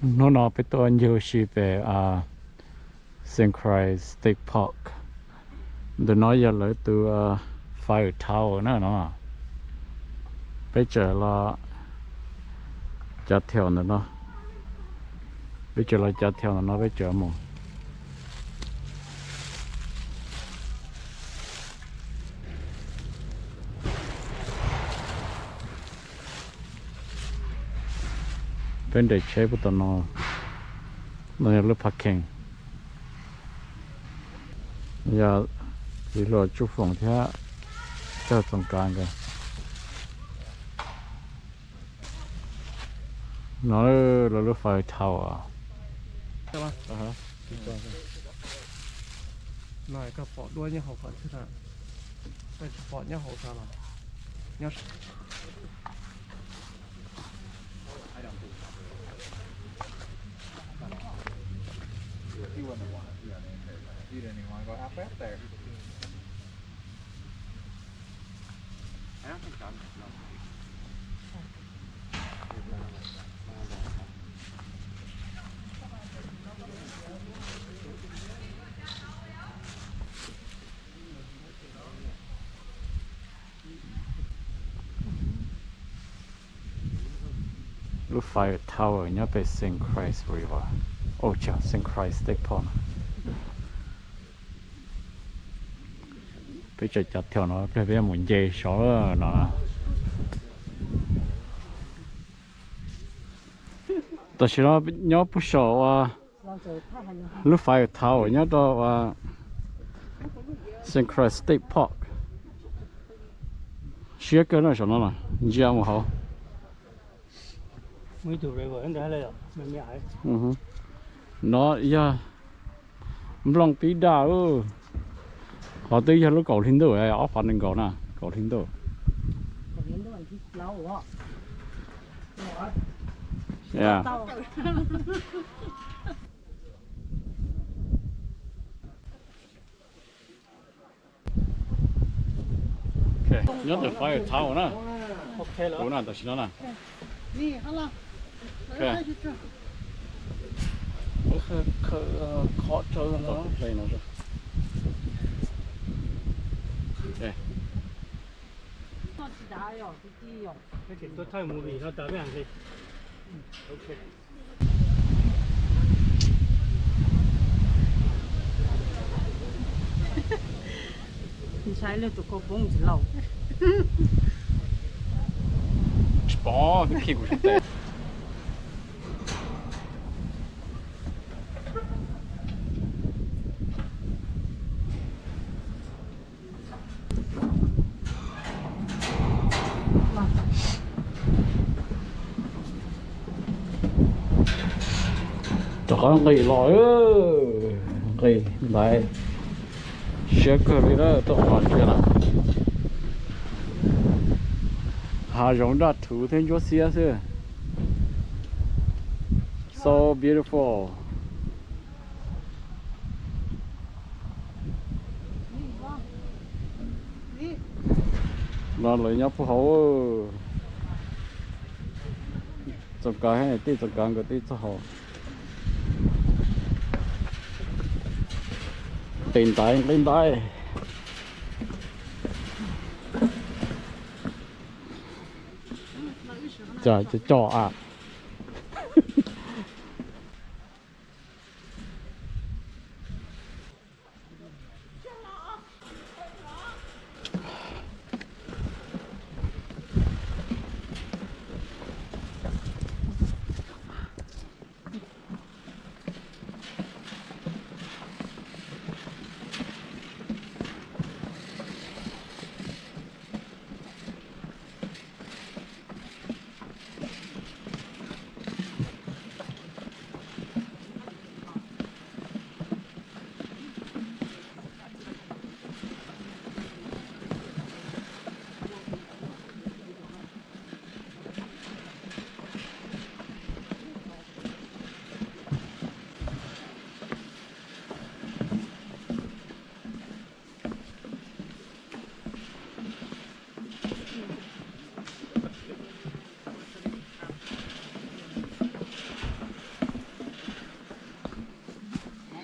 Hnub no peb tuaj ncig ua si pem Saint Croix State Park. Ntawm no yog lawv tus fire tower na no. Peb tseem los cav thiaum ntawm no. Peb tseem los cav thiaum ntawm no peb tseem mus. Peb nres tsheb puag tom no, no yog lub parking. Yog txiv hluas Tsuj Foom thiab cog txoos kav nkawd. No lawv lub fire tower. Koj pom duab nyob hauv qhov twg na? Koj tsis pom nyob hauv sab los? Lub fire tower nyob pem Saint Croix River, oh, Saint Croix State Park no. Peb tseem cav thiaum no pliag peb yuav mus nce saud no. Tam sim no nyob puag saum uas lub fire tower nyob rau uas Saint Croix State Park. Siab kawg na saum no na, ntsia mus hauv. No yog nplooj pib daj. Qhov twg yog lub kaum hli ntuj, ob phav nees nkaum na, kaum hli ntuj. Nyob ntawm fire tower na. Kuv na tam sim no na. Khov tsawv no. Ntshai lwm tus kua poob ntsis lauj. Tsis pom, twb khi kuv sab tes. Rov qab nqis los, nqis ntaiv, siab kawg li na, tuaj qhov ntsia na. Hav zoov daj rhuv thiab ntsuab xiab xwb. So beautiful. No lawv nyob puag hauv. Txoos kav, tej txoos kav nkawd tej txog hauv. Nqis ntaiv, nqis ntaiv. Cas cov coj a.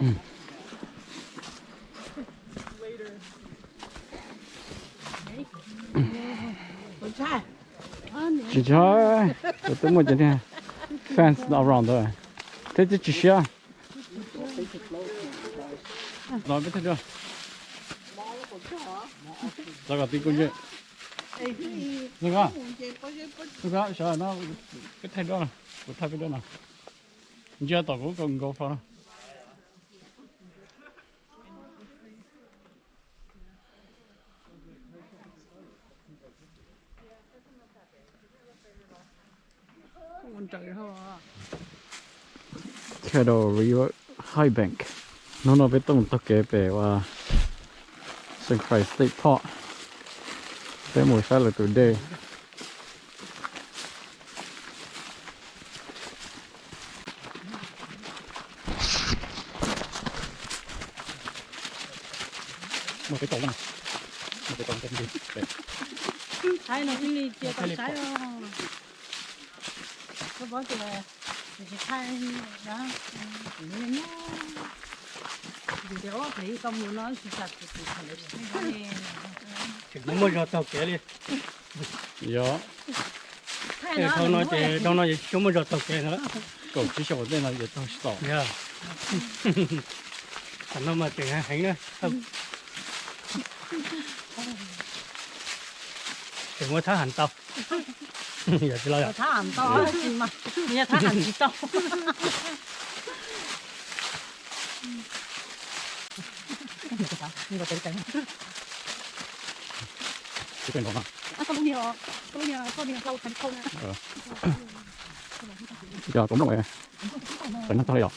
Tsis tshua, kuv twb muaj cov niag fence around ntawd thiab twb tsis siab. Los peb thaij dua. Los kom tib kuv ntse. Los ko, los ko, sawv no peb thaij dua, kuv thaij peb dua no. Ntsia tom kuv GoPro no. Caddo River High Bank. Hnub no peb tuaj mus taug kev pem uas Saint Croix State Park. Peb mus saib lawv tus dej. Muaj peb tau na. Muaj peb tau. Thaij no thiaj li cia tau saib os. Koj paub tias tsis thaij na, kuv nyob yus tias ob peb tau mus no tsis tas kuv tus thaum lawv thaij no li. Tsis muaj zog taug kev li. Yog. Thaij no dhau no ces dhau no ces tsis muaj zog taug kev no. Kaum tsib xyoo ua ntej no yuav taug tsis tau. Yog. Tam no mas tseem heev na. Tseem muaj thab ham tau. Yog tsis los yog. Thab ham tau, tsis mas yog thab ham tsis tau. Yog, koj mloog, tsis tau tag li os.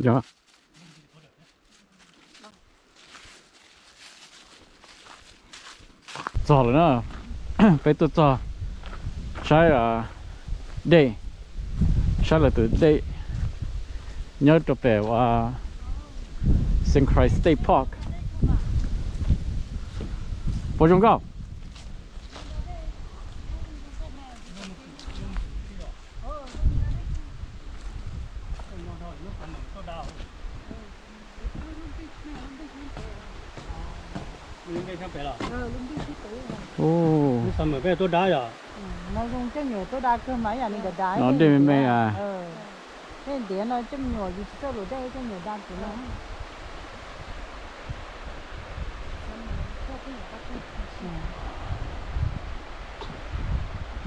Yog. Txog lawm na, peb tuaj txog saib dej, saib lawv tus dej nyob rau pem uas Saint Croix State Park. Puas zoo nkauj? Lub summer peb tuaj dab yom? No zoo coj nyuam tuaj dab kawg mas ib yam li ntiav dab. No dej me me. Tej ntiav no coj nyuam yus tsis txawj lus dej coj nyuam dab kuv no.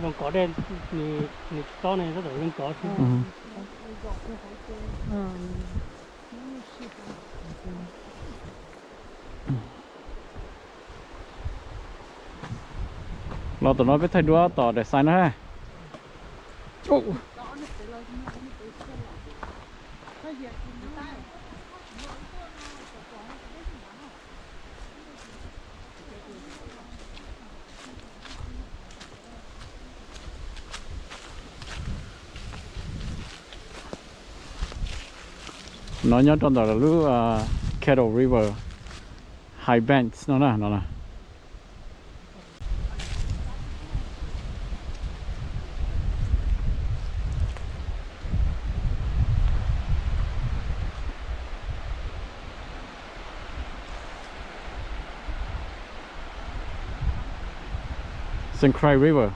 Zoo kov dej, nws tsis tob ne, tab tom zoo kov xwb. Los tom no peb thaij duab tom daim xais no ha. No nyob rau ntawm lub Caddo River High Banks no na, no na. Saint Croix River.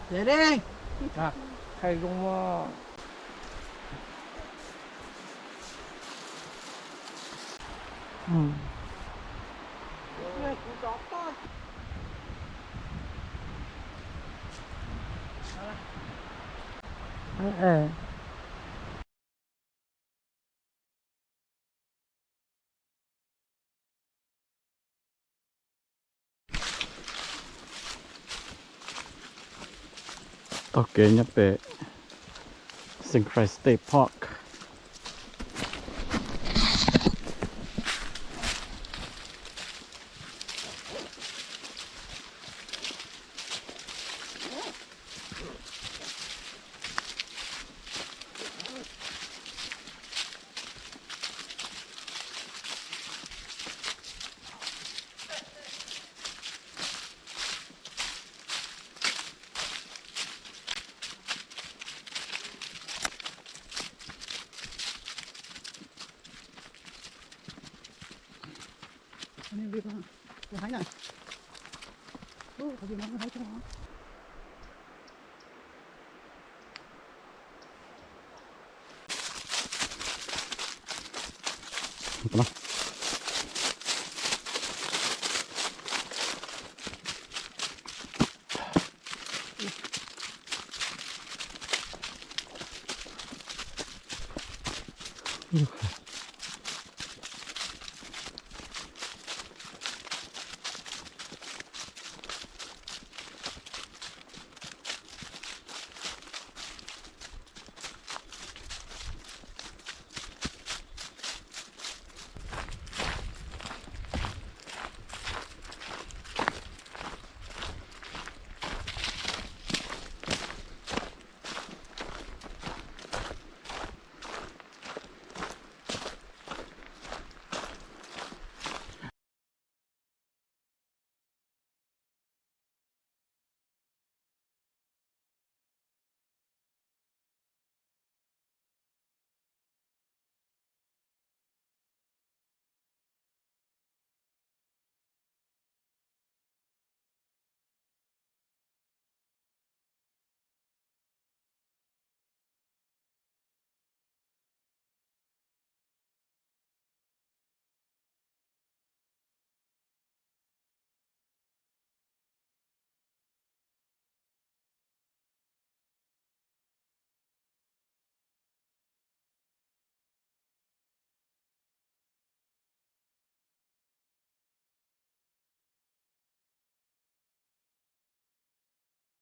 Txiav di. Khai zoo. Taug kev nyob pem Synchrist State Park.